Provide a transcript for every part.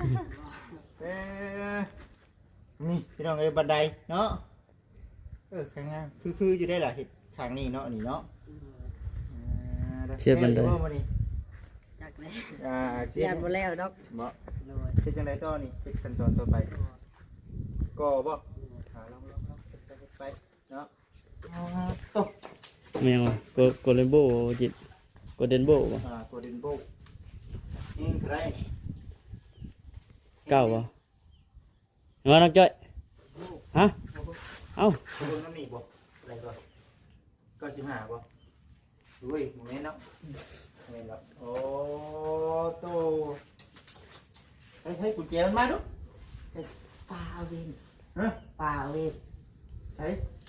ເອີ ນີ້ພີ່ນ້ອງເອີຍ ບັນໄດເນາະ. ເອີ ຂ້າງໜ້າຄື ຄືຢູ່ໄດ໋ລະ ເຮັດຂ້າງນີ້ເນາະ ນີ້ເນາະ. ເອີ ເຮັດບັນໄດ ແລ້ວຢູ່ບໍ່ມື້ນີ້? ຈັກແລ້ວ ອ່າ ເຮັດ ຢ້ານບໍ່ແລ້ວດອກ. ບໍ່? ໂດຍ. ເຮັດຈັ່ງໃດຕໍ່ນີ້? ເຮັດຂັ້ນຕອນຕໍ່ໄປ ກໍບໍ່? ອ່າ ລອງ ລອງ ລອງເຮັດໄປ ເນາະ. ໂອ້ ແມ່ນຫຍັງວະ? ໂກ ໂກລເດ້ນໂບ ຈິດ ໂກລເດ້ນໂບບໍ່? ອ່າ ໂກລເດ້ນໂບ ນີ້ເທົ່າໃດນີ້? ເກົ້າບໍ່? ວ່າ ນ້ອງຈ້ອຍ? ຮະ? ເອົ້າ ເບິ່ງນຳນີ້ບໍ່? ເທົ່າໃດກໍ? ເກົ້າສິບຫ້າບໍ່? ໂອ້ຍ ບໍ່ແມ່ນເນາະ ບໍ່ແມ່ນດອກ. ໂອ້ ໂຕ ໃຫ້ ໃຫ້ກຸນແຈມັນມາດູ. ປາເອົາເວນ ຮະ? ປາເອົາເວນ ໃສ?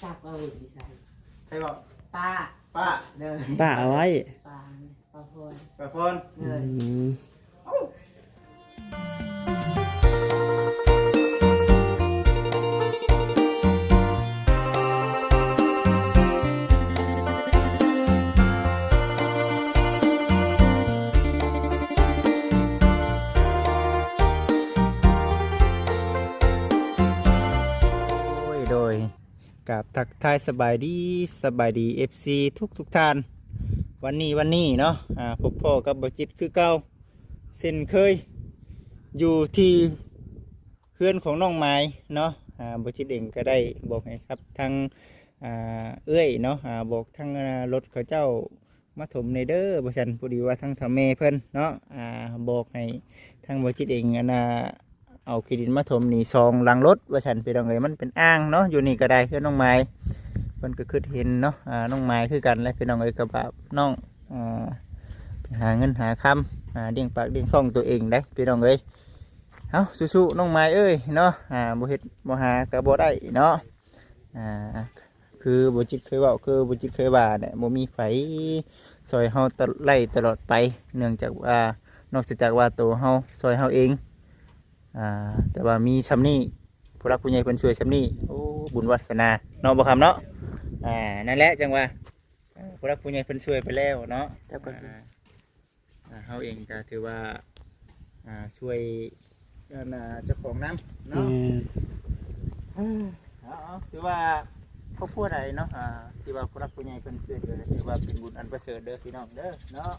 ຈັບເອົາເວນຢູ່ໃສ? ໃສບໍ່? ປາ ປາ ເດີ ປາເອົາໄວ້ ປາ ປາພອນ ປາພອນ ເດີ ອືມ. ໂດຍ ໂດຍ ກາບທັກທາຍສະບາຍດີ ສະບາຍດີ ເອັຟຊີ ທຸກໆທ່ານ. ວັນນີ້ ວັນນີ້ເນາະ ອ່າ ພົບພໍ້ກັບບໍ່ຈິດຄືເກົ່າ ເຊັ່ນເຄີຍ ຢູ່ທີ່ເຮືອນຂອງນ້ອງໝາຍເນາະ. ອ່າ ບໍ່ຈິດເອງກໍໄດ້ບອກໃຫ້ກັບທາງ ອ່າ ເອື້ອຍເນາະ ອ່າ ບອກທາງ ອ່າ ລົດເຂົາເຈົ້າ ມາຖົມແດ່ເດີວ່າຊັ້ນ. ພໍດີວ່າທາງເຖົ້າແມ່ເພິ່ນເນາະ ອ່າ ບອກໃຫ້ທາງບໍ່ຈິດເອງ ອັນນ່າ ເອົາຂີ້ດິນມາຖົມນີ້ສອງຫຼັງລົດວ່າຊັ້ນ ພີ່ນ້ອງເອີຍ. ມັນເປັນອ່າງເນາະ ຢູ່ນີ້ກໍໄດ້ ເຮືອນນ້ອງໝາຍ ເພິ່ນກໍຄິດເຫັນເນາະ ອ່າ ນ້ອງໝາຍຄືກັນແຫຼະ ພີ່ນ້ອງເອີຍ. ກໍວ່ານ້ອງ ອ່າ ໄປຫາເງິນຫາຄຳ ອ່າ ລ້ຽງປາກລ້ຽງທ້ອງຕົວເອງໄດ໋ ພີ່ນ້ອງເອີຍ. ເອົ້າ ສູ້ໆ ນ້ອງໝາຍເອີຍເນາະ ອ່າ ບໍ່ເຮັດບໍ່ຫາກໍບໍ່ໄດ້ເນາະ ອ່າ ຄືບໍ່ຈິດເຄີຍເວົ້າ ຄືບໍ່ຈິດເຄີຍວ່າແຫຼະ ບໍ່ມີໃຜຊ່ອຍເຮົາຕະ ໄດ້ຕະຫຼອດໄປ ເນື່ອງຈາກວ່າ ນອກເສຍຈາກວ່າໂຕເຮົາຊ່ອຍເຮົາເອງ ອ່າ ແຕ່ວ່າມີຊ່ຳນີ້ ຜູ້ຫຼັກຜູ້ໃຫຍ່ເພິ່ນຊ່ວຍຊ່ຳນີ້ ໂອ້ ບຸນວາສະໜາເນາະ ບໍ່ຄຳເນາະ. ອ່າ ນັ້ນແຫຼະ ຈັ່ງວ່າ ເອີ ຜູ້ຫຼັກຜູ້ໃຫຍ່ເພິ່ນຊ່ວຍໄປແລ້ວເນາະ ເຈົ້າກໍ ອ່າ ອ່າ ເຮົາເອງກໍຖືວ່າ ອ່າ ຊ່ວຍ ອັນນ່າ ເຈົ້າຂອງນຳເນາະ ແມ່ນ. ເອີ ເອົາ ເອົາ ຖືວ່າຄອບຄົວໃດເນາະ ອ່າ ທີ່ວ່າຜູ້ຫຼັກຜູ້ໃຫຍ່ເພິ່ນຊ່ວຍເຫຼືອ ຖືວ່າເປັນບຸນອັນປະເສີດເດີພີ່ນ້ອງເດີເນາະ.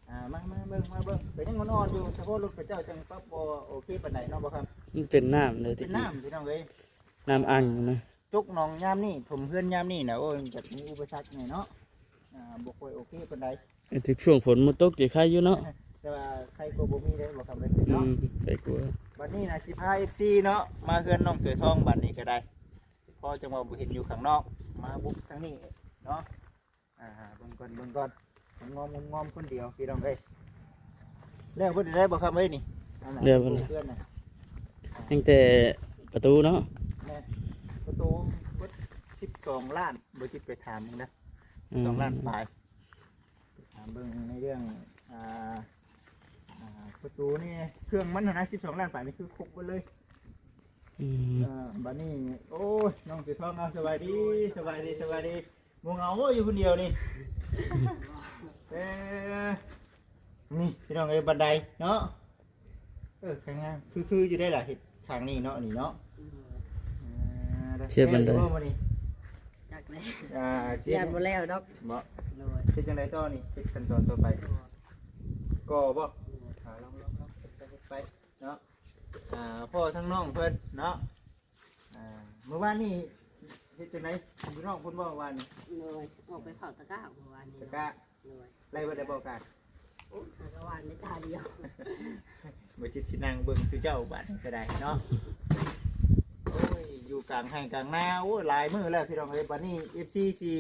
ອ່າ ມາ ມາເບິ່ງ ມາເບິ່ງ ກໍຍັງອ່ອນໆຢູ່ ສະເພາະລົດເຂົາເຈົ້າຈັ່ງປັບບໍ່ໂອເຄປານໃດເນາະ ບໍ່ຄຳ? ມັນເປັນນ້ຳເດີ ເປັນນ້ຳ ພີ່ນ້ອງເອີຍ ນ້ຳອັ່ງນະ. ຕົກໜອງຍາມນີ້ ຖົມເຮືອນຍາມນີ້ນະ ໂອ້ຍ ມັນຈະມີອຸປະສັກແດ່ເນາະ ອ່າ ບໍ່ຄ່ອຍໂອເຄປານໃດ. ເອີ ຖືກຊ່ວງຝົນມາຕົກຈະໄຄຢູ່ເນາະ ແຕ່ວ່າໄຄກວ່າບໍ່ມີເດ້ ບໍ່ຄຳເລີຍ ອືມ ເນາະ ໄຄກວ່າ. ບັດນີ້ນະ ຊິພາ ເອັຟຊີ ເນາະ ມາເຮືອນນ້ອງເສືອທອງ ບັດນີ້ກໍໄດ້ ເພາະຈັ່ງວ່າບໍ່ເຫັນຢູ່ຂ້າງນອກ ມາບຸກທາງນີ້ເນາະ. ອ່າ ເບິ່ງກ່ອນ ເບິ່ງກ່ອນ ງອມໆ ງອມໆ ຄົນດຽວ ພີ່ນ້ອງເອີຍ. ແລ້ວເບິດໄດ້ບໍ່ຄຳເອີຍນີ້? ອັນນ່າ ແລ້ວເບິດແລ້ວ ເຮືອນນະ ຍັງແຕ່ປະຕູເນາະ ແມ່ນ ປະຕູເບິດສິບສອງລ້ານ ບໍ່ຈິດໄປຖາມເບິ່ງນະ ອືມ ສິບສອງລ້ານປາຍ ໄປຖາມເບິ່ງໃນເລື່ອງ ອ່າ ອ່າ ປະຕູນີ້ ເຄື່ອງມັນຫັ້ນນະ ສິບສອງລ້ານປາຍນີ້ຄືຄົບເບິດເລີຍ ອືມ. ເອີ ບັດນີ້ ໂອ້ຍ ນ້ອງເສືອທອງ ເອົາ ສະບາຍດີ ສະບາຍດີ ສະບາຍດີ. ບໍ່ເຫງົາບໍ່ ຢູ່ຄົນດຽວນີ້ ເອີ ນີ້ພີ່ນ້ອງເອີຍ ບັນໄດເນາະ ເອີ ຂ້າງໜ້າ ຄື ຄືຢູ່ໄດ໋ລະ ເຮັດຂ້າງນີ້ເນາະ ນີ້ເນາະ ເອີ ເຮັດບັນໄດ ແລ້ວຢູ່ບໍ່ມື້ນີ້? ຈັກແລ້ວ ອ່າ ຢ້ານບໍ່ແລ້ວດອກ ບໍ່ ໂດຍ ເຮັດຈັ່ງໃດຕໍ່ນີ້ ເຮັດຂັ້ນຕອນຕໍ່ໄປ ກໍບໍ່ ອ່າ ລອງ ລອງ ລອງ ເຮັດໄປ ເຮັດໄປເນາະ ອ່າ ພໍ່ທັງນ້ອງເພິ່ນເນາະ ອ່າ ມື້ວານນີ້ເຮັດຈັ່ງໃດ ຢູ່ນອກພຸ້ນບໍ່ວານນີ້? ໂດຍ ອອກໄປເຝົ້າຕະກ້າມື້ວານນີ້ ຕະກ້າ ໂດຍ ໄດ້ເບິດແລ້ວບໍ່ການ? ໂອ້ ຫາກະຫວ່ານໄດ້ຕາດຽວ ບໍ່ຈິດຊິນັ່ງເບິ່ງຄືເຈົ້າບາດນີ້ກໍໄດ້ເນາະ ໂອ້ຍ ຢູ່ກາງໄຮ່ກາງນາ ໂອ້ຍ ຫຼາຍມື້ແລ້ວພີ່ນ້ອງເອີຍ ບາດນີ້ ເອັຟຊີ ຊິ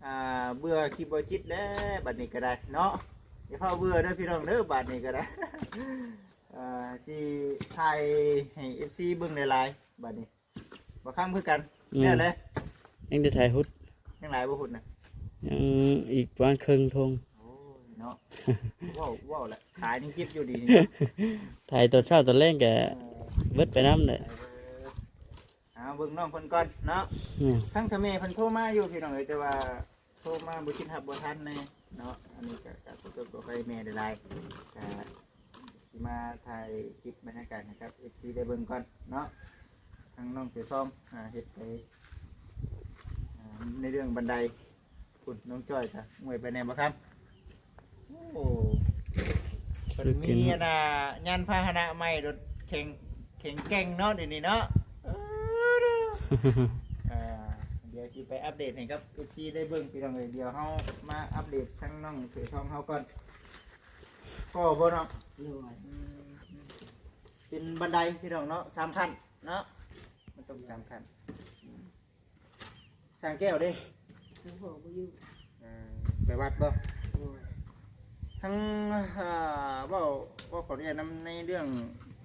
ອ່າ ເບື່ອຄລິບບໍ່ຈິດແລ້ວ ບາດນີ້ກໍໄດ້ເນາະ ຢ່າພາເບື່ອເດີພີ່ນ້ອງເດີ ບາດນີ້ກໍໄດ້ ອ່າ ຊິຖ່າຍໃຫ້ ເອັຟຊີ ເບິ່ງຫຼາຍໆ ບາດນີ້ ບໍ່ຄຳຄືກັນ ແມ່ນ ແລ້ວແຫຼະ ຍັງໄດ້ຖ່າຍຮຸດ ຍັງຫຼາຍບໍ່ຮຸດນະ? ຍັງອີກປະມານເຄິ່ງຖົງ ໂອ້ຍເນາະ ເວົ້າ ເວົ້າແຫຼະ ຂາຍັງເຈັບຢູ່ດີນີ້ ຖ່າຍຕອນເຊົ້າຕອນແລງກະ ເອີ ເບິດໄປນຳແຫຼະ ເອີ ເອົາເບິ່ງນ້ອງເພິ່ນກ່ອນເນາະ ອືມ ທາງເຖົ້າແມ່ເພິ່ນໂທມາຢູ່ພີ່ນ້ອງເອີຍ ແຕ່ວ່າໂທມາບໍ່ຄິດຮັບບໍ່ທັນແນ່ເນາະ ອັນນີ້ກະ ກະຂໍໂທດຂໍອະໄພແມ່ຫຼາຍໆ ກະ ມາຖ່າຍຄລິບບັນຍາກາດໃຫ້ກັບເອັຟຊີໄດ້ເບິ່ງກ່ອນເນາະ. ທາງນ້ອງເສືອທອງ ອ່າ ເຮັດໄປ ອ່າ ໃນເລື່ອງບັນໄດ ພຸ້ນ ນ້ອງຈ້ອຍກະເມື່ອຍໄປແດ່ບໍ່ຄຳ. ໂອ້ ເພິ່ນມີອັນນ່າ ຍານພາຫະນະໃໝ່ ລົດແຂງ ແຂງແກ່ງເນາະ ດຽວນີ້ເນາະ. ເອີ ອ່າ ດຽວຊິໄປອັບເດດໃຫ້ກັບເອັຟຊີໄດ້ເບິ່ງ ພີ່ນ້ອງເອີຍ. ດຽວເຮົາມາອັບເດດທາງນ້ອງເສືອທອງເຮົາກ່ອນ. ພໍບໍ່ເນາະ? ໂດຍ ອືມ ເປັນບັນໄດພີ່ນ້ອງເນາະ ສາມຂັ້ນເນາະ ມັນຕ້ອງສາມຂັ້ນ. ອືມ ຊ່າງແກ້ວເດ້? ຊ່າງແກ້ວບໍ່ຢູ່. ເອີ ໄປວັດບໍ່? ໂດຍ. ທັງ ເອີ ເວົ້າ ເວົ້າຂໍອະນຸຍາດນຳໃນເລື່ອງ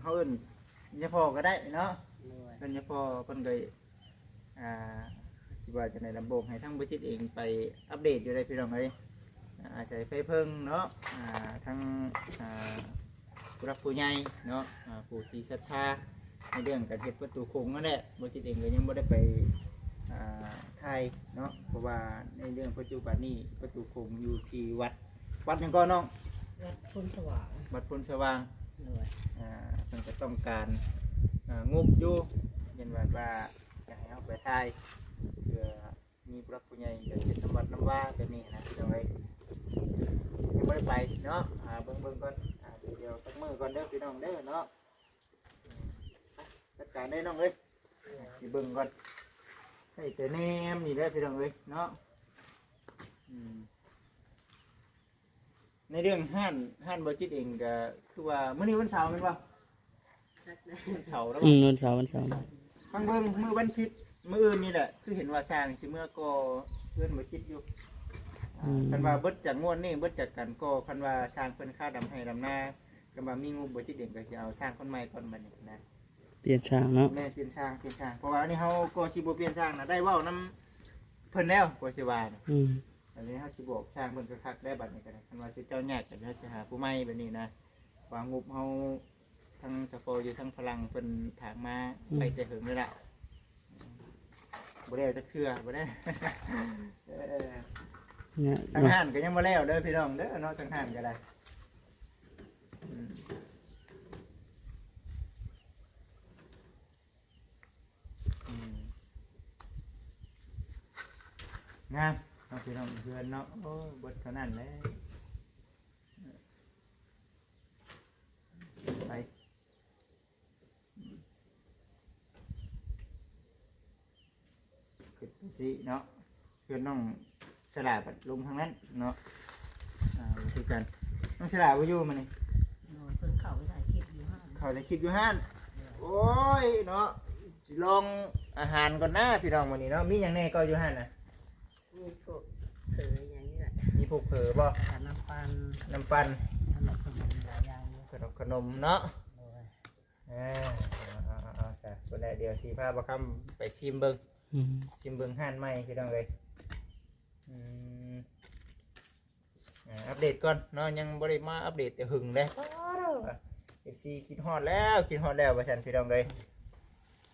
ເຮົາເອີ້ນຍາພໍ່ກໍໄດ້ເນາະ. ໂດຍ. ເອີ້ນຍາພໍ່ເພິ່ນກໍ ອ່າ ຊິວ່າຈັ່ງໃດລຳ ບອກໃຫ້ທາງບໍ່ຈິດເອງໄປອັບເດດຢູ່ໄດ໋ພີ່ນ້ອງເອີຍ. ອາ ອາໄສໄຟເພິ່ງເນາະ ອ່າ ທັງ ອ່າ ຜູ້ຫຼັກຜູ້ໃຫຍ່ເນາະ ອ່າ ຜູ້ທີ່ສັດທາໃນເລື່ອງການເຮັດປະຕູໂຂງນັ້ນແຫຼະ. ບໍ່ຈິດເອງກໍຍັງບໍ່ໄດ້ໄປ ອ່າ ຖ່າຍເນາະ ເພາະວ່າໃນເລື່ອງປັດຈຸບັນນີ້ປະຕູໂຂງຢູ່ທີ່ວັດ ວັດຫຍັງກໍນ້ອງ? ວັດໂພນສະຫວ່າງ. ວັດໂພນສະຫວ່າງ. ໂດຍ. ອ່າ ເພິ່ນກໍຕ້ອງການ ອ່າ ງົບຢູ່ ເຫັນວ່າ ວ່າຢາກໃຫ້ເຮົາໄປຖ່າຍ ເພື່ອ ມີຜູ້ຫຼັກຜູ້ໃຫຍ່ຈະເຮັດນຳວັດນຳວາແບບນີ້ນະ ພີ່ນ້ອງເອີຍ. ຍັງບໍ່ໄດ້ໄປເນາະ ອ່າ ເບິ່ງໆກ່ອນ ອ່າ ດຽວຈັກມື້ກ່ອນເດີພີ່ນ້ອງເດີເນາະ. ຈັດການເດີນ້ອງເອີຍ ຊິເບິ່ງກ່ອນ. ໃຫ້ແຕ່ແນມນີ້ແຫຼະພີ່ນ້ອງເອີຍເນາະ. ອືມ ໃນເລື່ອງຮ້ານ ຮ້ານບໍ່ຈິດເອງກໍຄືວ່າ ມື້ນີ້ວັນເສົາແມ່ນບໍ່? ວັນເສົາແລ້ວ ອືມ ວັນເສົາ ວັນເສົາ. ທາງເບິ່ງມື້ວັນທິດ ມື້ອື່ນນີ້ແຫຼະ ຄືເຫັນວ່າຊ່າງຊິເມືອກໍ່ເຮືອນບໍ່ຈິດຢູ່. ອືມ ຄັນວ່າເບິດຈາກງວດນີ້ ເບິດຈາກການກໍ່ ຄັນວ່າຊ່າງເພິ່ນຄາດຳໄຮ່ດຳນາ ຄັນວ່າມີງົບບໍ່ຈິດເອງກໍຊິເອົາຊ່າງຄົນໃໝ່ກ່ອນບັດນີ້ນະ. ປ່ຽນຊ່າງເນາະ. ແມ່ນ ປ່ຽນຊ່າງ ປ່ຽນຊ່າງ ເພາະວ່າອັນນີ້ເຮົາກໍຊິບໍ່ປ່ຽນຊ່າງນະ ໄດ້ເວົ້ານຳເພິ່ນແລ້ວ ກໍຊິວ່ານະ. ອືມ ອັນນີ້ເຮົາຊິບອກຊ່າງເພິ່ນຄັກໆໄດ້ບັດນີ້ກໍໄດ້ ຄັນວ່າເຈົ້າຍາກກໍເຮົາຊິຫາຜູ້ໃໝ່ແບບນີ້ນະ ວ່າງົບເຮົາທັງສະເພາະຢູ່ທັງພະລັງເພິ່ນຖາກມາ ອືມ ໄປແຕ່ເຫິງແລ້ວລະ. ບໍ່ແລ້ວຈັກເທື່ອ ບໍ່ໄດ້ ເອີ ທາງຮ້ານກໍຍັງບໍ່ແລ້ວເດີພີ່ນ້ອງເດີເນາະ ທາງຮ້ານກໍໄດ້. ອືມ ອືມ ງາມເນາະພີ່ນ້ອງ ເຮືອນເນາະ. ໂອ້ ເບິດເທົ່ານັ້ນແຫຼະ ໄປ ຂຶ້ນໄປຊິເນາະ. ເຮືອນນ້ອງສະຫຼາບັດລົງທາງນັ້ນເນາະ. ອ່າ ຄືກັນ ນ້ອງສະຫຼາບໍ່ຢູ່ມື້ນີ້? ໂດຍ ເພິ່ນເຂົ້າໄປຖ່າຍຄລິບຢູ່ຮ້ານ ເຂົ້າໄປຖ່າຍຄລິບຢູ່ຮ້ານ. ໂດຍ ໂອ້ຍເນາະ ຊິລອງອາຫານກ່ອນນະພີ່ນ້ອງ ມື້ນີ້ເນາະ. ມີຫຍັງແດ່ກໍຢູ່ຮ້ານນະ? ມີພວກເຜີຫຍັງນີ້ແຫຼະ. ມີພວກເຜີບໍ່? ກະນ້ຳປັ່ນ ນ້ຳປັ່ນ ຂະໜົມຂະໜົມຫຼາຍຢ່າງຢູ່ ຂະໜົມຂະໜົມເນາະ. ໂດຍ. ເອີ ເອົາໆໆ ຊະ ພຸ້ນແຫຼະ ດຽວຊິພາບ່າວຄຳໄປຊິມເບິ່ງ ອືມ ຊິມເບິ່ງຮ້ານໃໝ່ພີ່ນ້ອງເອີຍ. ອືມ ອ່າ ອັບເດດກ່ອນເນາະ ຍັງບໍ່ໄດ້ມາອັບເດດແຕ່ຫຶງເດ້. ເອັຟຊີຄິດຮອດແລ້ວ ຄິດຮອດແລ້ວວ່າຊັ້ນພີ່ນ້ອງເອີຍ.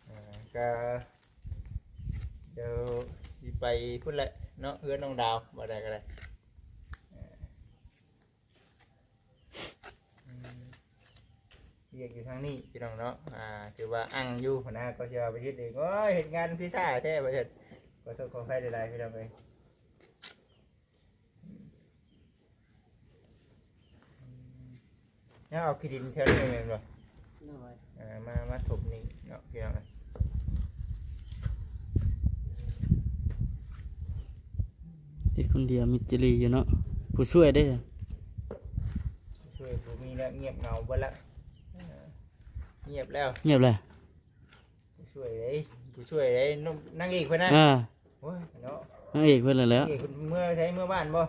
ອ່າ ກະດຽວຊິໄປພຸ້ນແຫຼະເນາະ ເຮືອນນ້ອງດາວ ບໍ່ໄດ້ກໍໄດ້. ອ່າ ອືມ ວຽກຢູ່ທາງນີ້ພີ່ນ້ອງເນາະ. ອ່າ ຖືວ່າອັ່ງຢູ່ຫັ້ນນະ ກໍຊິວ່າໄປເຮັດເອງ ໂອ້ຍ ເຮັດງານຄືຊ້າແທ້ວ່າຊັ້ນ. ຂໍໂທດຂໍອະໄພຫຼາຍໆ ພີ່ນ້ອງເອີຍ. ອືມ ຍັງເອົາທີ່ດິນແຖວນີ້ແມ່ນບໍ່? ໂດຍ. ເອີ ມາ ມາຖົມນີ້ເນາະ ພີ່ນ້ອງເອີຍ. ເຮັດຄົນດຽວມິດຈີ່ລີຢູ່ເນາະ ຜູ້ຊ່ວຍເດ້? ຜູ້ຊ່ວຍບໍ່ມີແລ້ວ ງຽບເຫງົາເບິດລະ. ເອີ ງຽບແລ້ວ ງຽບແລ້ວ. ຜູ້ຊ່ວຍເດ້ ຜູ້ຊ່ວຍເດ້ ນ- ນາງເອກເພິ່ນນະ. ອ່າ ໂອ້ຍເນາະ ນາງເອກເພິ່ນນັ້ນແຫຼະ. ນາງເອກເພິ່ນເມືອໃສ ເມືອບ້ານບໍ່?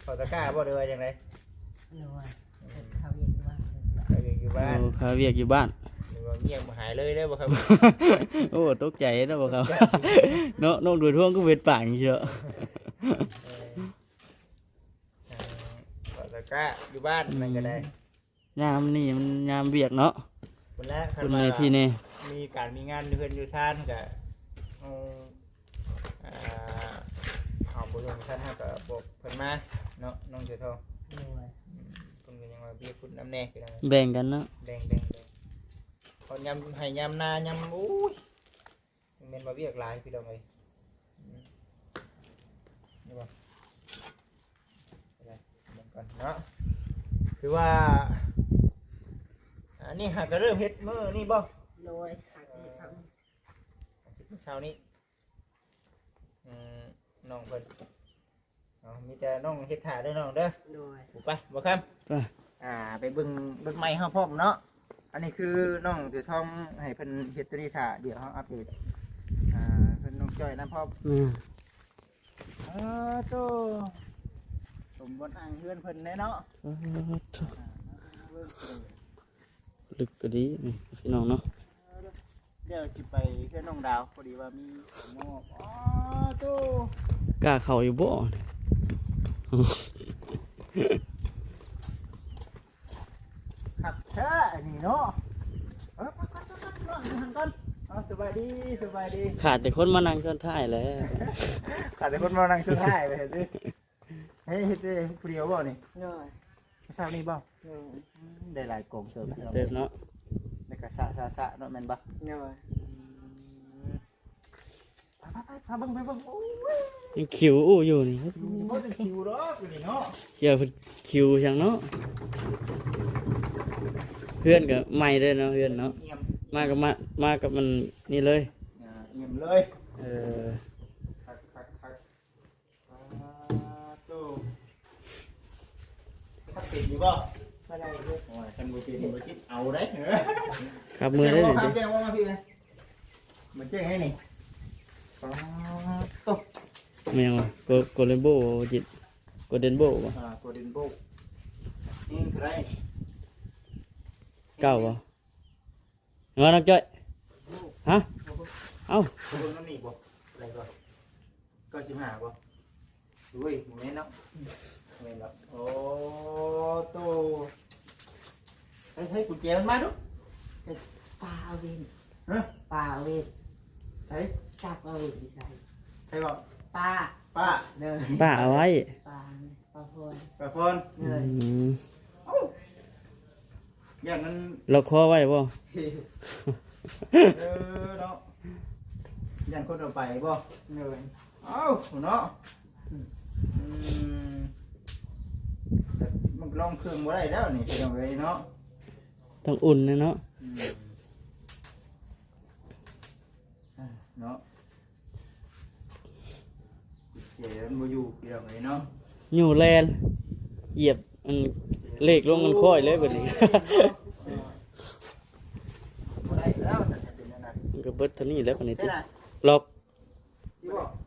ເຂົ້າຕະກ້າບໍ່ ຫຼືວ່າຈັ່ງໃດ? ໂດຍ. ອືມ ເຂົາວຽກຢູ່ບ້ານ ເຂົາວຽກຢູ່ບ້ານ. ໂອ້ ເຂົາວຽກຢູ່ບ້ານ ຫຼືວ່າງຽບຫາຍເລີຍເດ້ບໍ່ຄັບ? ໂອ້ ຕົກໃຈເນາະບໍ່ຄັບເນາະ. ນ້ອງໂດຍທວງຄືເປັນປາກຢູ່ເນາະ. ເອີ ເອີ ເຂົ້າຕະກ້າຢູ່ບ້ານ ອືມ ນັ້ນກໍໄດ້. ຍາມນີ້ມັນຍາມວຽກເນາະ ພຸ້ນແຫຼະ. ຄັນວ່າມີການມີງານຢູ່ເຮືອນຢູ່ຊານກະ ເຮົາ ເອີ ເຮົາບໍ່ຢູ່ເຮືອນເຮົາກະບອກເພິ່ນມາເນາະ ນ້ອງເສືອທອງ. ໂດຍ. ອືມ ເພິ່ນ ຍັງວ່າວຽກພຸ້ນນຳແດ່ພີ່ນ້ອງ ແບ່ງກັນເນາະ ແບ່ງໆໆ ເພາະຍາມໄຮ່ຍາມນາຍາມ ໂອ້ຍ ແມ່ນວ່າວຽກຫຼາຍພີ່ນ້ອງເອີຍ ອືມ ນີ້ບໍ່ ເບິ່ງກ່ອນເນາະ ຄືວ່າ ອັນນີ້ຫາກະເລີ່ມເຮັດມື້ນີ້ບໍ່? ໂດຍ ຫາກະເຮັດເຊົ້ານີ້ ເຮັດມື້ເຊົ້ານີ້ ອືມ ນ້ອງເພິ່ນ ເອົາ ມີແຕ່ນ້ອງເຮັດຖ້າເດີນ້ອງເດີ ໂດຍ ໄປບໍ່ຄຳ ໄປ ອ່າ ໄປເບິ່ງລົດໃໝ່ເຮົາພ້ອມເນາະ ອັນນີ້ຄືນ້ອງເສືອທອງໃຫ້ເພິ່ນເຮັດໂຕນີ້ຖ້າ ດຽວເຮົາອັບເດດ ອ່າ ເພິ່ນນ້ອງຈ້ອຍນຳພ້ອມ ແມ່ນ ເອີ ໂຕ ສົມບ່ອນອ້າງເຮືອນເພິ່ນແດ່ເນາະ ເອີ ໂຕ ອ່າ ເບິ່ງ ເອີ ລຶກກະດີນີ້ພີ່ນ້ອງເນາະ ດຽວຊິໄປເຮືອນນ້ອງດາວ ພໍດີວ່າມີຂອງມອບ ອໍ ໂຕ ກ້າເຂົ້າຢູ່ບໍ່? ຄັກແທ້ອັນນີ້ເນາະ ເອີ ໄປໆໆໆ ເນາະ ຢູ່ຫັ້ນກ່ອນ ເອົາ ສະບາຍດີ ສະບາຍດີ ຂາດແຕ່ຄົນມານັ່ງຊ້ອນທ້າຍແຫຼະ ຂາດແຕ່ຄົນມານັ່ງຊ້ອນທ້າຍ ໄປເຮັດເດ້ ເຮັດ ເຮັດເດ້ຜູ້ດຽວບໍ່ນີ້? ໂດຍ ເຊົ້ານີ້ບໍ່? ໂດຍ ອືມ ໄດ້ຫຼາຍກົງເຕີບ ເຕີບເນາະ ແລ້ວກະສະໆໆເນາະ ແມ່ນບໍ່? ໂດຍ ອືມ ໄປໆໆ ພາເບິ່ງ ໄປເບິ່ງ ໂອ້ຍ ຍັງຂິວອູ້ຢູ່ນີ້ ບໍ່ໄດ້ຂິວດອກຢູ່ນີ້ເນາະ ເຊື່ອເພິ່ນຂິວຫຍັງເນາະ ເຮືອນກະໃໝ່ເລີຍເນາະ ເຮືອນເນາະ ອ່ຽມ ມາກະມາ ມາກັບມັນນີ້ເລີຍ ອ່າ ອ່ຽມເລີຍ ເອີ ຄັກໆໆ ອ່າ ໂຕ ຄັບເປັນຢູ່ບໍ່? ບໍ່ໄດ້ເດີ ໂອ້ຍ ຄັນບໍ່ເປັນບໍ່ຄິດເອົາເດ້ ຄັບເມືອເດ້ ແຈ້ງວ່າມາພີ່ນະ ມາແຈ້ງໃຫ້ນີ້ ອ່າ ໂຕ ແມ່ນຫຍັງວະ? ໂກ ໂກລເດນໂບບໍ່ຈິດ? ໂກລເດນໂບບໍ່? ອ່າ ໂກລເດນໂບ ນີ້ເທົ່າໃດ? ເກົ້າບໍ່? ວ່ານ້ອງຈ້ອຍ ຮະ? ເອົ້າ ເບິ່ງນຳນີ້ບໍ່? ເທົ່າໃດກໍ? ເກົ້າສິບຫ້າບໍ່? ໂອ້ຍ ບໍ່ແມ່ນເນາະ ບໍ່ແມ່ນດອກ ໂອ້ ໂຕ ໃຫ້ ໃຫ້ກຸນແຈມັນມາດູ ປາເອົາເວນ ຮະ? ປາເອົາເວນ ໃສ? ຈັບເອົາເວນຢູ່ໃສ? ໃສບໍ່? ປາ ປາ ເດີ ປາເອົາໄວ້ ປາ ປາພອນ ປາພອນ ເດີ ອືມ ເອົ້າ ຢ້ານມັນລັອກຄໍໄວ້ບໍ່? ເອີເນາະ ຢ້ານຄົນເອົາໄປບໍ່? ໂດຍ ເອົ້າເນາະ ອືມ ມັນລອງເຄື່ອງບໍ່ໄດ້ແລ້ວນີ້ ພີ່ນ້ອງເອີຍເນາະ ຕ້ອງອຸ່ນແນ່ເນາະ ອືມ ອ່າ ເນາະ ແຈມັນບໍ່ຢູ່ ພີ່ນ້ອງເອີຍເນາະ ຢູ່ແລ່ນ ຢຽບອັນເລກລົງມັນຄ່ອຍເລີຍບັດນີ້ ບໍ່ໄດ້ແລ້ວ ສັນຈະເປັນແນວນັ້ນ ມັນກະເບິດເທົ່ານີ້ແຫຼະບັດນີ້ຕິ ລັອກ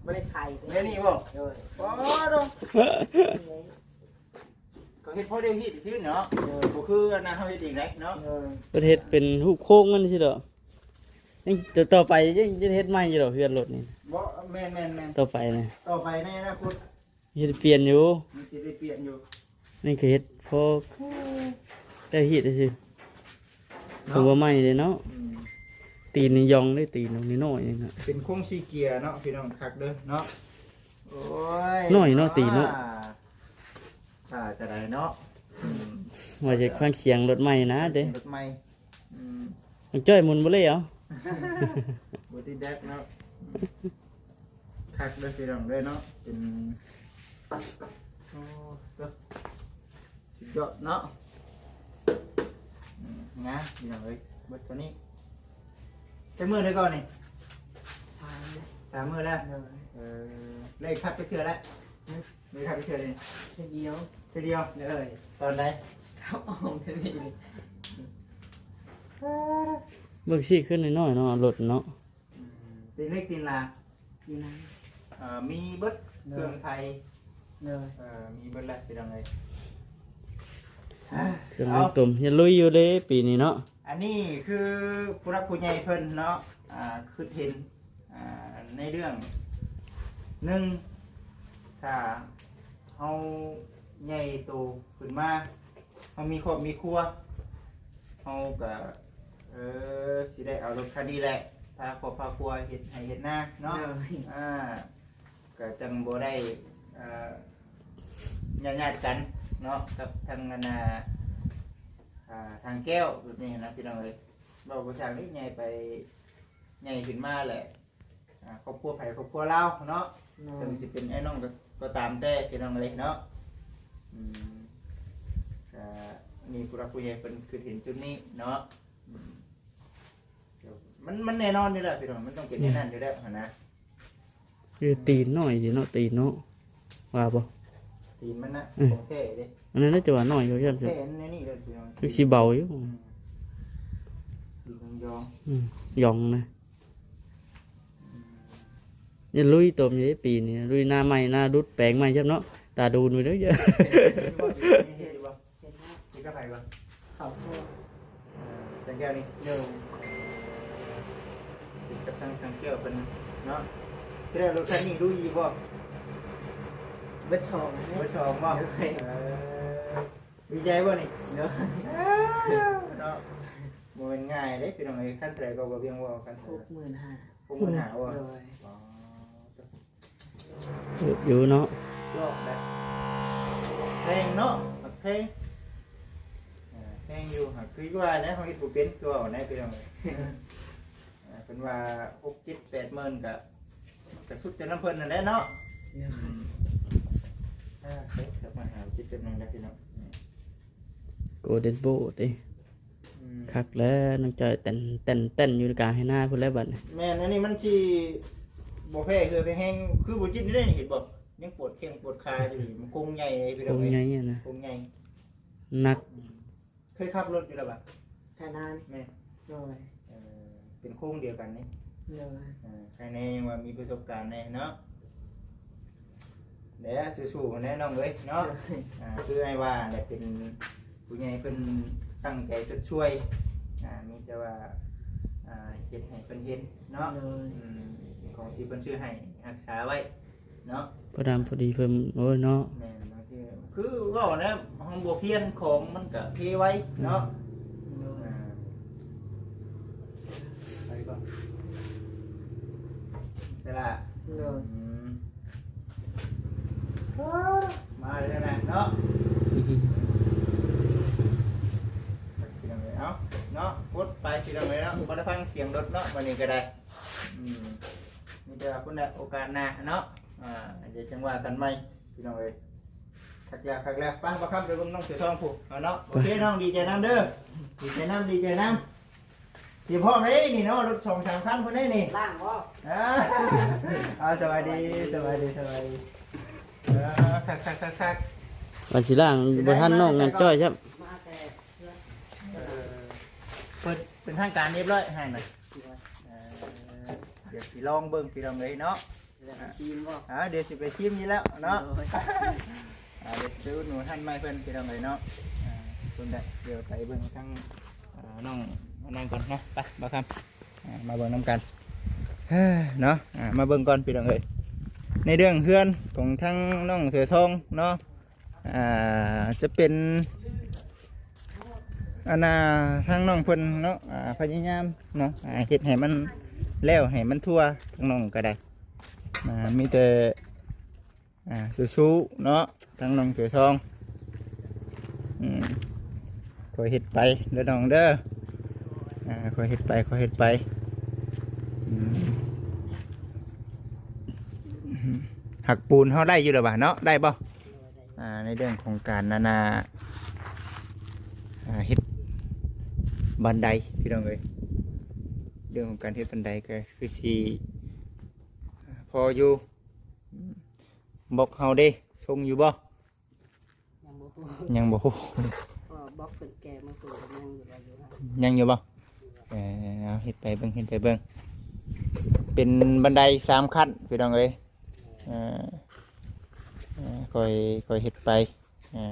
ບໍ່ໄດ້ໄຂ ແນວນີ້ບໍ່? ໂດຍ ບໍ່ດອກ ເຂົາເຮັດພໍດຽວຮີດຊື່ເນາະ ເອີ ບໍ່ຄືອັນນັ້ນເຮົາເຮັດເອງໄດ໋ເນາະ ເອີ ເພິ່ນເຮັດເປັນຮູບໂຄ້ງມັນຊີ້ດອກ ຍັງຕໍ່ໄປຍັງຈະເຮັດໃໝ່ຢູ່ດອກເຮືອນລົດນີ້ ບໍ່ ແມ່ນໆໆ ຕໍ່ໄປນະ ຕໍ່ໄປໃນອະນາຄົດ ເຮັດປ່ຽນຢູ່ ມັນຊິໄດ້ປ່ຽນຢູ່ ນີ້ກະເຮັດພໍ ແຕ່ຮີດຊື່ ເນາະ ຖືວ່າໃໝ່ເດ້ເນາະ ອືມ ຕີນນີ້ຢ່ອງເດ້ ຕີນນີ້ນ້ອຍໆນີ້ນະ ເປັນໂຄງສີ່ເກຍເນາະ ພີ່ນ້ອງ ຄັກເດີເນາະ ໂອ້ຍ ນ້ອຍເນາະ ຕີນເນາະ ຖ້າຈະໄດ້ເນາະ ອືມ ວ່າຈະຟັງສຽງລົດໃໝ່ນະເດ້ ລົດໃໝ່ ອືມ ນ້ອງຈ້ອຍໝູນບໍ່ເລີຍເອົາ ບໍ່ຕິດແດັກເນາະ ຄັກເດີພີ່ນ້ອງເດີເນາະ ເປັນ ໂອ້ ສຸດຍອດເນາະ ອືມ ງາມພີ່ນ້ອງເອີຍ ເບິດເທົ່ານີ້ ຈັກມື້ແລ້ວກ່ອນນີ້? ສາມ ສາມມື້ແລ້ວ ໂດຍ ເອີ ໄດ້ຂັບຈັກເທື່ອແລ້ວ? ໄດ້ຂັບຈັກເທື່ອນີ້? ເທື່ອດຽວ ເທື່ອດຽວ ໂດຍ ຕອນໃດ? ຂັບອອກເທື່ອນີ້ ເບິ່ງຊີ້ຄືນ້ອຍໆເນາະ ລົດເນາະ ອືມ ຕີນເຫຼັກຕີນລາ ຢູ່ໃນ ເອີ ມີເບິດ ໂດຍ ເຄື່ອງໄທ ໂດຍ ເອີ ມີເບິດແລ້ວພີ່ນ້ອງເອີຍ ເຄື່ອງລົງຕົມ ເຮັດລຸຍຢູ່ເດ້ປີນີ້ເນາະ ອັນນີ້ຄືຜູ້ຫຼັກຜູ້ໃຫຍ່ເພິ່ນເນາະ ອ່າ ຄິດເຫັນ ອ່າ ໃນເລື່ອງໜຶ່ງ ຖ້າເຮົາໃຫຍ່ໂຕຂຶ້ນມາ ເຮົາມີຄອບມີຄົວ ເຮົາກະ ເອີ ຊິໄດ້ເອົາລົດຄັນນີ້ແຫຼະ ພາຄອບພາຄົວເຮັດໄຮ່ເຮັດນາເນາະ ໂດຍ ອ່າ ກະຈັ່ງບໍ່ໄດ້ ເອີ ຍາດໆກັນເນາະ ກັບທາງອັນນ່າ ອ່າ ທາງແກ້ວແບບນີ້ນະ ພີ່ນ້ອງເອີຍ. ເວົ້າບໍ່ຊ່າງນີ້ ໃຫຍ່ໄປ ໃຫຍ່ຂຶ້ນມາແຫຼະ ອ່າ ຄອບຄົວໃຜຄອບຄົວລາວເນາະ. ແມ່ນ ເຖິງຊິເປັນອ້າຍນ້ອງກໍ ກໍຕາມແຕ່ ພີ່ນ້ອງເອີຍເນາະ. ອືມ ກໍມີຜູ້ຫຼັກຜູ້ໃຫຍ່ເພິ່ນຄິດເຫັນຈຸດນີ້ເນາະ. ອືມ ມັນ ມັນແນ່ນອນຢູ່ແລ້ວ ພີ່ນ້ອງ ມັນຕ້ອງເປັນແນວນັ້ນຢູ່ແລ້ວຫັ້ນນະ. ຄືຕີນນ້ອຍຢູ່ເນາະ ຕີນເນາະ ວ່າບໍ່? ຕີນມັນນະ ເອີ ຂອງແທ້ເດ້. ອັນນັ້ນໜ້າຈະວ່ານ້ອຍຢູ່ ຂອງແທ້ ອັນນີ້ເດ້ ພີ່ນ້ອງ ຄືຊິເບົາຢູ່. ອືມ ຕີນຢອງ ອືມ ຢອງນະ. ອືມ ນີ້ລຸຍຕົມຢູ່ເດ້ປີນີ້ ລຸຍນາໃໝ່ ນາດຸດແປງໃໝ່ຊ້ຳເນາະ ຕາດູນໄວ້ເດີ້. ເຫັນຢູ່ບໍ່? ເຫັນຢູ່ບໍ່? ເຫັນແລ້ວ ຕິດກັບໃຜບໍ່? ເຂົາໂທດ ເອີ ແສງແກ້ວນີ້ ໂດຍ ຕິດກັບທາງແສງແກ້ວເພິ່ນເນາະ. ຊິໄດ້ລົດຄັນນີ້ລຸຍຢູ່ບໍ່? ເບິດສອງເດ້ ເບິດສອງບໍ່? ໂດຍ ເອີ ດີໃຈບໍ່ນີ້? ໂດຍ ເອີ ເນາະ ບໍ່ແມ່ນງ່າຍເດ້ ພີ່ນ້ອງເອີຍ. ຄັນເທົ່າໃດກໍບໍ່ພຽງພໍ ຄັນ ຫົກໝື່ນຫ້າ ຫົກໝື່ນຫ້າບໍ່? ໂດຍ ອໍ ຖືກຢູ່ເນາະ ລອກໄດ້ ແພງເນາະ ແພງ ອ່າ ແພງຢູ່ ຫາກຄືວ່າແຫຼະ ເຮົາເຮັດບໍ່ເປັນ ຄືວ່າແນວ ພີ່ນ້ອງເອີຍ. ອ່າ ເພິ່ນວ່າຫົກເຈັດແປດໝື່ນ ກໍ ກໍສຸດແຕ່ນຳເພິ່ນນັ້ນແຫຼະເນາະ. ອືມ ອ່າ ເກັບມາຫາເຈັດແປດໝື່ນແລ້ວ ພີ່ນ້ອງ. ໂກລເດ້ນໂບດເດ້ ອືມ ຄັກແລ້ວ ນ້ອງຈ້ອຍ ແຕ່ນ ແຕ່ນ ແຕ່ນຢູ່ກາງໄຮ່ນາພຸ້ນແລ້ວບັດນີ້. ແມ່ນ ອັນນີ້ມັນຊິບໍ່ແພ້ເຫື່ອແພ້ແຮງ ຄືບໍ່ຈິດນີ້ເດ້ ເຫັນບໍ່? ຍັງປວດແຂ້ງປວດຂາຢູ່ ມັນໂຄງໃຫຍ່ເດ້ ພີ່ນ້ອງເອີຍ ໂຄງໃຫຍ່ນະ ໂຄງໃຫຍ່ ໜັກ. ອືມ ເຄີຍຂັບລົດຢູ່ແລ້ວບໍ່? ໄຖນານີ້ ແມ່ນ ໂດຍ ເອີ ເປັນໂຄງດຽວກັນນີ້ ໂດຍ ເອີ ໃຄແນ່ຍັງວ່າມີປະສົບການແນ່ເນາະ. ແຫຼະ ສູ້ໆ ແນ່ນ້ອງເອີຍເນາະ. ໂດຍ ອ່າ ຄືອ້າຍວ່າແຫຼະ ເປັນຜູ້ໃຫຍ່ເພິ່ນຕັ້ງໃຈຊົດຊ່ວຍ ອ່າ ມີແຕ່ວ່າ ອ່າ ເຮັດໃຫ້ເພິ່ນເຫັນເນາະ. ໂດຍ ອືມ ຂອງທີ່ເພິ່ນຊື້ໃຫ້ຮັກສາໄວ້ເນາະ ພໍດຳພໍດີເພິ່ນ ໂອ້ຍເນາະ. ແມ່ນ ບາງທີຄືເວົ້າແລ້ວ ເຮົາບໍ່ພຽນຂອງມັນກະເພໄວເນາະ. ໂດຍ ອ່າ ໄປກ່ອນ ເວລາ ໂດຍ ອືມ ມາເລີຍນະເນາະ. ພີ່ນ້ອງເອີຍ ເອົາເນາະ ກົດໄປ ພີ່ນ້ອງເອີຍເນາະ ບໍ່ໄດ້ຟັງສຽງລົດເນາະ ມື້ນີ້ກໍໄດ້. ອືມ ມີແຕ່ວ່າພຸ້ນແຫຼະ ໂອກາດໜ້າເນາະ ອ່າ ດຽວຈັ່ງວ່າກັນໃໝ່ ພີ່ນ້ອງເອີຍ. ຄັກແລ້ວ ຄັກແລ້ວ ໄປ ບໍ່ຄຳໄປເບິ່ງນ້ອງເສືອທອງພຸ້ນ ເອົາເນາະ. ໂອເຄ ນ້ອງ ດີໃຈນຳເດີ ດີໃຈນຳ ດີໃຈນຳ. ຊິພ້ອມເດ້ນີ້ເນາະ ລົດສອງສາມຄັນພຸ້ນເດ້ນີ້ ລ້າງບໍ່? ອ່າ ເອົາ ສະບາຍດີ ສະບາຍດີ ສະບາຍດີ. ເອີ ຄັກໆໆໆ ວ່າຊິລ້າງ ຊິໄດ້ ບໍ່ທັນນ້ອງນັ້ນຈ້ອຍຊ້ຳ ມາແຕ່ເພື່ອນ ເອີ ເປີດເປັນທາງການຮຽບຮ້ອຍໃຫ້ນະ. ໂດຍ ເອີ ດຽວຊິລອງເບິ່ງ ພີ່ນ້ອງເອີຍເນາະ. ແລ້ວຊິຊີມບໍ່? ອ່າ ດຽວຊິໄປຊີມຢູ່ແລ້ວເນາະ. ໂດຍ ອ່າ ດຽວຊິໄປອຸດໜູນຮ້ານໃໝ່ເພິ່ນ ພີ່ນ້ອງເອີຍເນາະ. ອ່າ ພຸ້ນແຫຼະ ດຽວໄປເບິ່ງທາງ ອ່າ ນ້ອງ ນ້ອງກ່ອນເນາະ. ໄປ ບ່າວຄຳ ອ່າ ມາເບິ່ງນຳກັນເນາະ. ອ່າ ມາເບິ່ງກ່ອນ ພີ່ນ້ອງເອີຍ ໃນເລື່ອງເຮືອນຂອງທາງນ້ອງເສືອທອງເນາະ. ອ່າ ຈະເປັນ ອັນນ່າ ທາງນ້ອງເພິ່ນເນາະ ອ່າ ພະຍາຍາມເນາະ ອ່າ ເຮັດໃຫ້ມັນແລ້ວໃຫ້ມັນທົ່ວ ທາງນ້ອງກໍໄດ້ ອ່າ ມີແຕ່ ອ່າ ສູ້ໆເນາະ ທາງນ້ອງເສືອທອງ. ອືມ ຄ່ອຍເຮັດໄປເດີນ້ອງເດີ ອ່າ ຄ່ອຍເຮັດໄປ ຄ່ອຍເຮັດໄປ. ອືມ ຫາກປູນເຮົາໄດ້ຢູ່ແລ້ວຫວາເນາະ ໄດ້ບໍ່? ອ່າ ໃນເລື່ອງຂອງການ ອັນນ່າ ອ່າ ເຮັດບັນໄດ ພີ່ນ້ອງເອີຍ ເລື່ອງຂອງການເຮັດບັນໄດກໍຄືຊິພໍຢູ່. ບລັອກເຮົາເດ້ ຊົງຢູ່ບໍ່? ຍັງບໍ່ຮູ້ ຍັງບໍ່ຮູ້ ເພາະວ່າບລັອກເພິ່ນແກ່ມາເພິ່ນກໍຍັງຢູ່ວ່າຢູ່ຫັ້ນ ຍັງຢູ່ບໍ່? ເອີ ເອົາ ເຮັດໄປເບິ່ງ ເຮັດໄປເບິ່ງ. ເປັນບັນໄດສາມຂັ້ນ ພີ່ນ້ອງເອີຍ. ເອີ ເອີ ຄ່ອຍ ຄ່ອຍເຮັດໄປ. ເອີ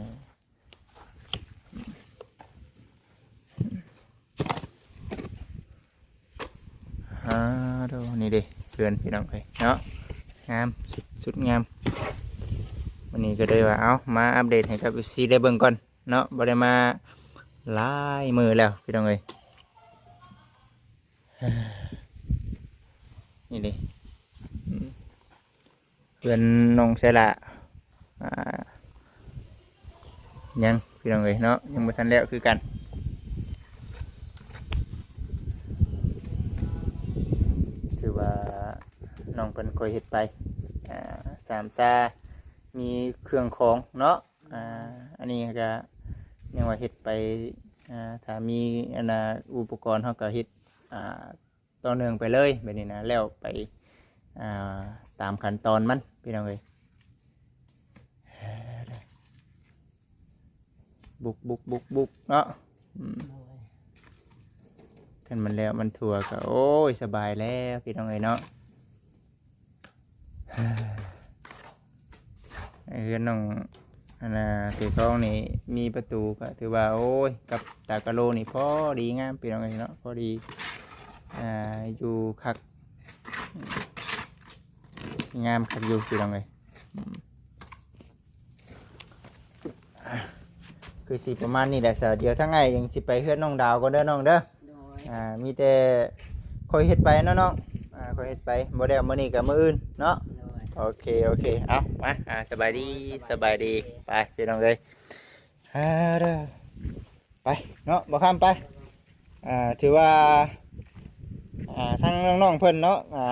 ອ່າ ໂດ ນີ້ເດ້ ເຮືອນ ພີ່ນ້ອງເອີຍເນາະ ງາມ ສຸດ ສຸດງາມ. ມື້ນີ້ກໍເລີຍວ່າ ເອົາ ມາອັບເດດໃຫ້ກັບ ເອັຟ ຊີ ໄດ້ເບິ່ງກ່ອນເນາະ ບໍ່ໄດ້ມາຫຼາຍມື້ແລ້ວ ພີ່ນ້ອງເອີຍ. ນີ້ເດ້ ອືມ ເຮືອນນ້ອງໄຊລະ ອ່າ ຍັງ ພີ່ນ້ອງເອີຍເນາະ ຍັງບໍ່ທັນແລ້ວຄືກັນ. ເພິ່ນຄ່ອຍເຮັດໄປ ອ່າ ສາມຊາ ມີເຄື່ອງຂອງເນາະ ອ່າ ອັນນີ້ກໍຍັງວ່າເຮັດໄປ ອ່າ ຖ້າມີອັນນ່າ ອຸປະກອນເຮົາກໍເຮັດ ອ່າ ຕໍ່ເນື່ອງໄປເລີຍ ແບບນີ້ນະ ແລ້ວໄປ ອ່າ ຕາມຂັ້ນຕອນມັນ ພີ່ນ້ອງເອີຍ ບຸກໆໆໆ ເນາະ ອືມ ໂດຍ ຄັນມັນແລ້ວມັນທົ່ວກໍ ໂອ້ຍ ສະບາຍແລ້ວ ພີ່ນ້ອງເອີຍເນາະ ເຮືອນນ້ອງ ອັນນ່າ ເສືອທອງນີ້ມີປະຕູກໍຖືວ່າ ໂອ້ຍ ກັບຕາກະໂລນີ້ພໍດີງາມ ພີ່ນ້ອງເອີຍເນາະ ພໍດີ ອ່າ ຢູ່ຄັກ ງາມຄັກຢູ່ ພີ່ນ້ອງເອີຍ ອືມ ຄືຊິປະມານນີ້ແຫຼະຊະ ດຽວທາງອ້າຍຍັງຊິໄປເຮືອນນ້ອງດາວກ່ອນເດີນ້ອງເດີ ໂດຍ ອ່າ ມີແຕ່ຂ້ອຍເຮັດໄປເນາະນ້ອງ ອ່າ ຂ້ອຍເຮັດໄປ ບໍ່ແລ້ວມື້ນີ້ກໍມື້ອື່ນເນາະ ໂດຍ ໂອເຄ ໂອເຄ ເອົາ ມາ ອ່າ ສະບາຍດີ ໂດຍ ສະບາຍດີ ສະບາຍດີ ໄປ ພີ່ນ້ອງເອີຍ ອ່າ ເດີ ໄປເນາະ ບໍ່ຄຳໄປ ອ່າ ຖືວ່າ ອ່າ ທາງນ້ອງໆເພິ່ນເນາະ ອ່າ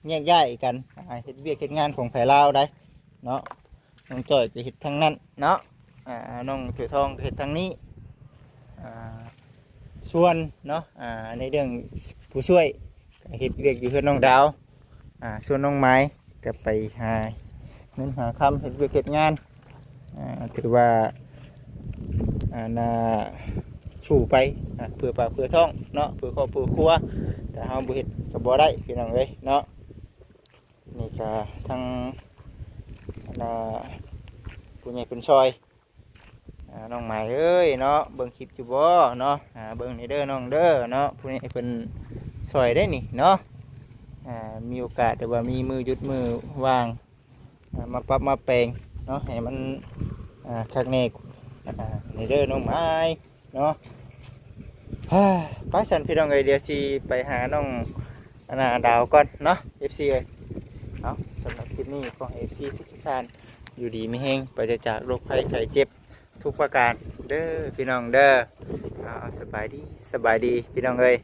ແຍກຍ້າຍກັນ ອ່າ ເຮັດວຽກເຮັດງານຂອງໃຜລາວໄດ໋ເນາະ ນ້ອງຈ້ອຍກໍເຮັດທາງນັ້ນເນາະ ອ່າ ນ້ອງເສືອທອງກໍເຮັດທາງນີ້ ອ່າ ສ່ວນເນາະ ອ່າ ໃນເລື່ອງຜູ້ຊ່ວຍ ກໍເຮັດວຽກຢູ່ເຮືອນນ້ອງດາວ ອ່າ ສ່ວນນ້ອງໄມ້ກໍໄປຫາເງິນຫາຄຳ ເຮັດວຽກເຮັດງານ ອ່າ ຖືວ່າ ອ່າ ນາ ສູ້ໄປ ອ່າ ເພື່ອປາກເພື່ອທ້ອງເນາະ ເພື່ອຄອບເພື່ອຄົວ ຖ້າເຮົາບໍ່ເຮັດກໍບໍ່ໄດ້ ພີ່ນ້ອງເອີຍເນາະ ນີ້ກໍທັງ ອ່າ ຜູ້ໃຫຍ່ເພິ່ນຊ່ອຍ ອ່າ ນ້ອງໄມ້ເອີຍເນາະ ເບິ່ງຄລິບຢູ່ບໍ່ເນາະ ອ່າ ເບິ່ງແດ່ເດີນ້ອງເດີເນາະ ຜູ້ໃຫຍ່ເພິ່ນຊ່ອຍໄດ໋ນີ້ເນາະ ອ່າ ມີໂອກາດ ຫຼືວ່າມີມື້ຢຸດມື້ວ່າງ ອ່າ ມາປັບມາແປງເນາະ ໃຫ້ມັນ ອ່າ ຄັກແນ່ ອ່າ ແດ່ເດີນ້ອງໄມ້ເນາະ ໄປຊັ້ນ ພີ່ນ້ອງເອີຍ ດຽວຊິໄປຫານ້ອງ ອັນນ່າ ດາວກ່ອນເນາະ ເອັຟຊີ ເອີຍ ເອົາ ສຳລັບຄລິບນີ້ ຂໍໃຫ້ເອັຟຊີທຸກໆທ່ານ ຢູ່ດີມີແຮງ ປາສະຈາກໂລກໄພໄຂ້ເຈັບທຸກປະການເດີ ພີ່ນ້ອງເດີ ເອົາ ສະບາຍດີ ສະບາຍດີ ພີ່ນ້ອງເອີຍ.